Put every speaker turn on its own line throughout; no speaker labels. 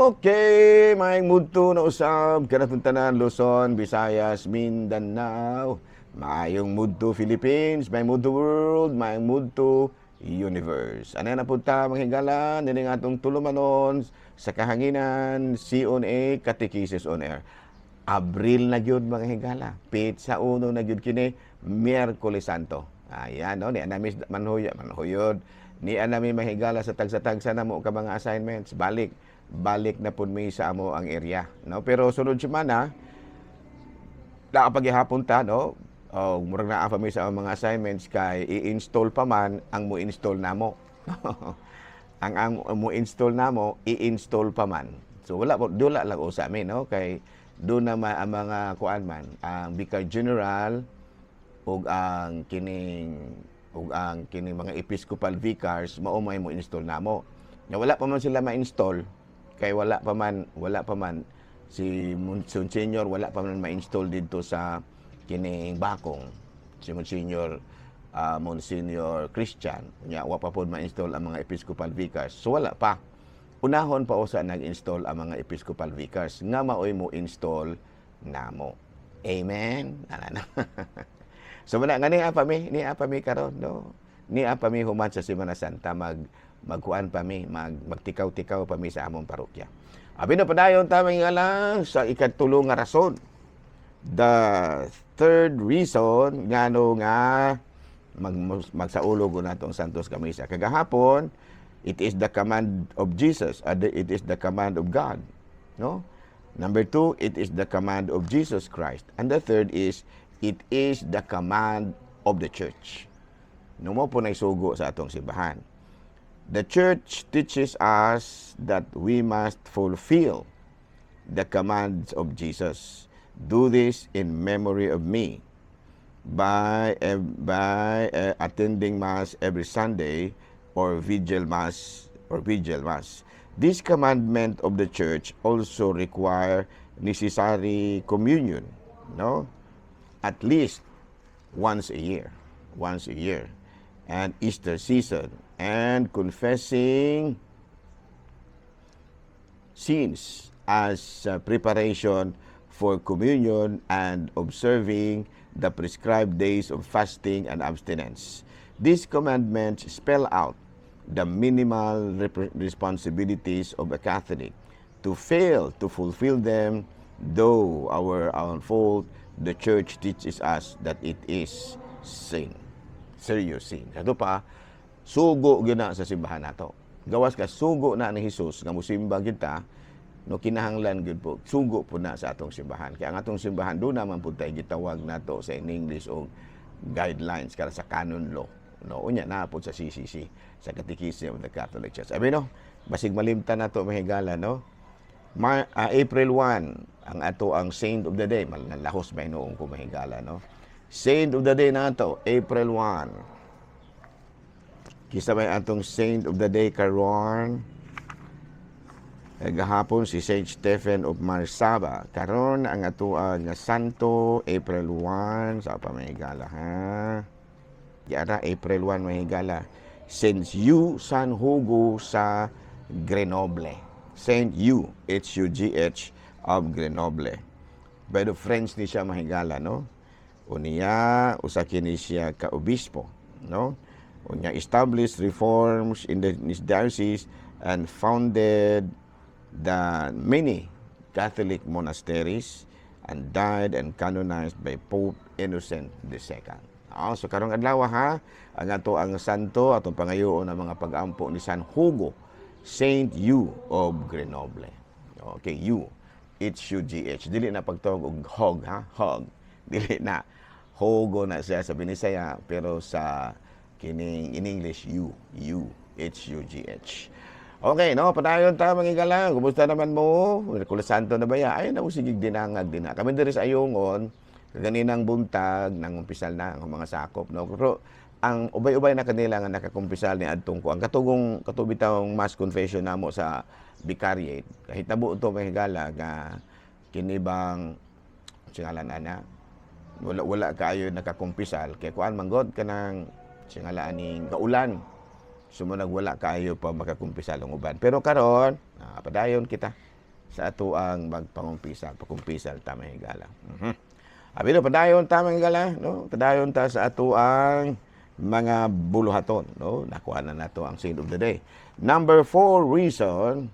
Okay, maayong mudto na usab kanatong tanan, Luzon, Visayas, Mindanao. Maayong mudto, Philippines, maayong mudto, world, maayong mudto, universe. Ano na punta, mga higala, nining atong tulumanon sa kahanginan, C on A, Catechesis on Air. Abril na gyud, mga higala. Petsa 1 na gyud kini, Miyerkules Santo. Ayan, no, ni anami manhuya, manhuyod. Ni anami, mahigala, sa tagsa-tagsa na mo ka mga assignments. Balik, balik na pud mi sa amo ang area, no? Pero sunod semana, nakapaghihapon ta, no? O, murag naa pa mi sa among mga assignments kay i-install pa man ang mo install namo. Ang mo install namo, i-install pa man. So wala po, dula lang usa mi, no? Kay doon naman ang mga kuan man, ang Vicar General ug ang kining mga episcopal vicars mao may mo install namo. Nga wala pa man sila ma-install kay wala pa man si Monsignor, wala pa man ma-install didto sa kining bakong si Monsignor Christian. Unya wa pa pod ma-install ang mga episcopal vicars. So wala pa. Unahon pa usa nag-install ang mga episcopal vicars nga maoy mo install namo. Amen. Ana na. So wala nga niya pa mi, niya pa mi karon, no. Niya pa mi human sa Semana Santa, magkuan pa mi, magtikaw-tikaw pa mi sa among parokya. Abi na, padayon ta, mga lang, sa ikatulo nga rason. The third reason ngano nga magsaulog nato ang Santos Kamisa. Kagahapon, it is the command of Jesus, it is the command of God, no? Number two, it is the command of Jesus Christ. And the third is, it is the command of the church. No mao po sugo sa atong simbahan. The church teaches us that we must fulfill the commands of Jesus. "Do this in memory of me," by attending Mass every Sunday or Vigil Mass or Vigil Mass. This commandment of the church also require necessary communion, no? At least once a year, once a year, and Easter season, and confessing sins as preparation for communion and observing the prescribed days of fasting and abstinence. These commandments spell out the minimal responsibilities of a Catholic. To fail to fulfill them, though our own fault, the church teaches us that it is sin. Serious sin. Kato pa, sugo gyud na sa simbahan nato. Gawas ka sugo na ni Jesus nga musimba kita, no, kinahanglan gyud po sugo po na sa atong simbahan. Kaya ang atong simbahan do naman pud tay gitawag nato sa in English og guidelines kara sa canon law. No, unya na po sa CCC, sa Catechism of the Catholic Church. Abi no, basig malimtan nato, mahigala, no. April 1 ang ato ang saint of the day. Malahos ba noong ko, mahigala, no. Saint of the day nato, April 1. Kinsa may atong saint of the day karon? Eh, gahapon si Saint Stephen of Marsaba. Karon ang ato nga santo April 1 sa pamahigala ha. Yara April 1, mahigala. Saint Hugh San Hugo sa Grenoble. Saint Hugh, Hugh, of Grenoble. Pero French ni siya, mahigala, no? Unya, usa kini siya ka obispo, no? Unya established reforms in the in his diocese and founded the many Catholic monasteries and died and canonized by Pope Innocent II. Ah, so karong adlaw ha, ang ato ang santo atong pangayoon ang mga pag-ampo ni San Hugo, Saint Hugh of Grenoble. Okay, Hugh. H U G H. Dili na pagtawag og hog ha, hog. Dili na. Hugo na siya sa Binisaya, pero sa kining in English, U, U H U G H. Okay, no, padayon ta, mga higala. Kumusta naman mo? Miyerkules Santo na ba ya? Ay, na sige dinangag din na. Kami diri sa Ayungon, kaninang buntag nangumpisal na ang mga sakop, no. Pero ang ubay-ubay na kanila nga nakakumpisal ni adtong ko. Ang katugong katubitawng mass confession namo sa vicariate. Kahit nabo to, mga higala, nga kini bang singalan ana, wala wala kaayo nakakumpisal kay kuan man god, kanang singalaan ning kaulan. Sumunag wala kaayo pa makakumpisal ang uban. Pero karon, padayon kita. Sa ato ang magpangumpisal, pakumpisal ta, mga higala. Abi no, padayon ta, mga higala, no? Padayon ta sa ato ang mga buluhaton, no? Nakuha na nato ang saint of the day. Number four reason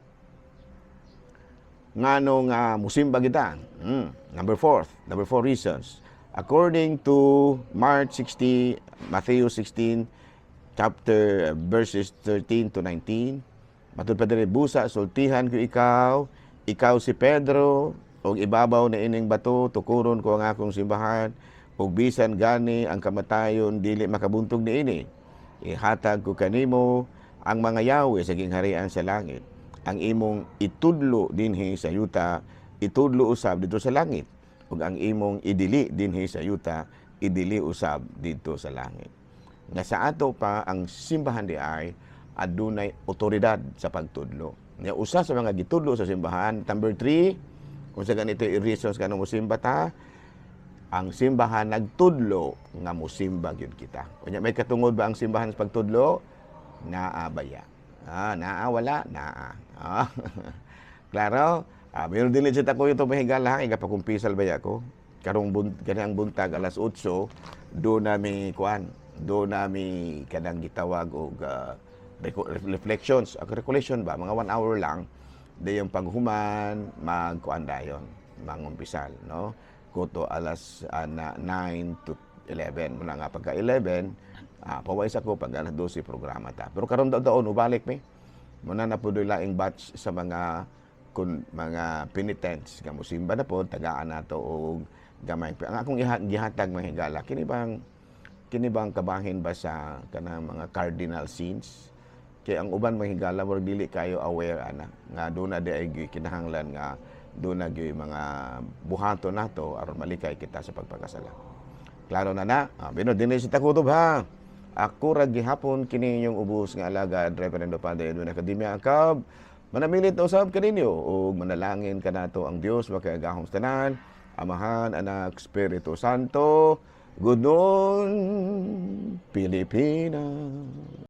ngano nga musimba kita. Number four reasons. According to Mark 60, Matthew 16, chapter verses 13 to 19, matud pa diri, "Busa sultihan ko ikaw, ikaw si Pedro, ug ibabaw na ining bato tukuron ko ang akong simbahan, ug bisan gani ang kamatayon dili makabuntog niini. Ihatag ko kanimo ang mga yawe sa gingharian sa langit. Ang imong itudlo dinhi sa yuta, itudlo usab didto sa langit. Ug ang imong idili dinhi sa yuta, idili usab didto sa langit." Nga sa ato pa ang simbahan di ay adunay otoridad sa pagtudlo. Nya usa sa mga gitudlo sa simbahan, number 3, kung sa ganito i-reasons kanang musimba ta, ang simbahan nagtudlo nga musimba gyud kita. Unya may katungod ba ang simbahan sa pagtudlo? Naa baya? Ah, naa wala? Naa. Ah. Klaro? Ah, meron din legit ako ito mahigala, igapakumpisal ba ko? Karong kanang buntag alas 8, do nami kuan, do nami kanang gitawag og reflections, ang recollection ba, mga 1 hour lang, dayong paghuman, magkuan dayon, mangumpisal, no? Kuto alas na 9 to 11, muna nga pagka 11, pawais ako pag alas 12 programa ta. Pero karon daw daon ubalik mi. Muna na po laing batch sa mga kun mga penitents nga musimba na po, tagaan nato og gamay. Ang akong gihatag, mga higala, kini bang kabahin ba sa kanang mga cardinal sins? Kay ang uban, mga higala, murag dili kayo aware ana nga doon na di ay kinahanglan nga doon na gyud mga buhaton nato aron malikay kita sa pagpakasala. Klaro na na. Ah, bino dinhi si takutob ha. Ako ra gihapon kini inyong ubos nga alagad, Reverendo Padre Edwin Academia Acab. Manamilit na usab kaninyo ug manalangin kanato ang Dios makagagahom sa tanan, Amahan, Anak, Espiritu Santo. Good noon, Pilipinas.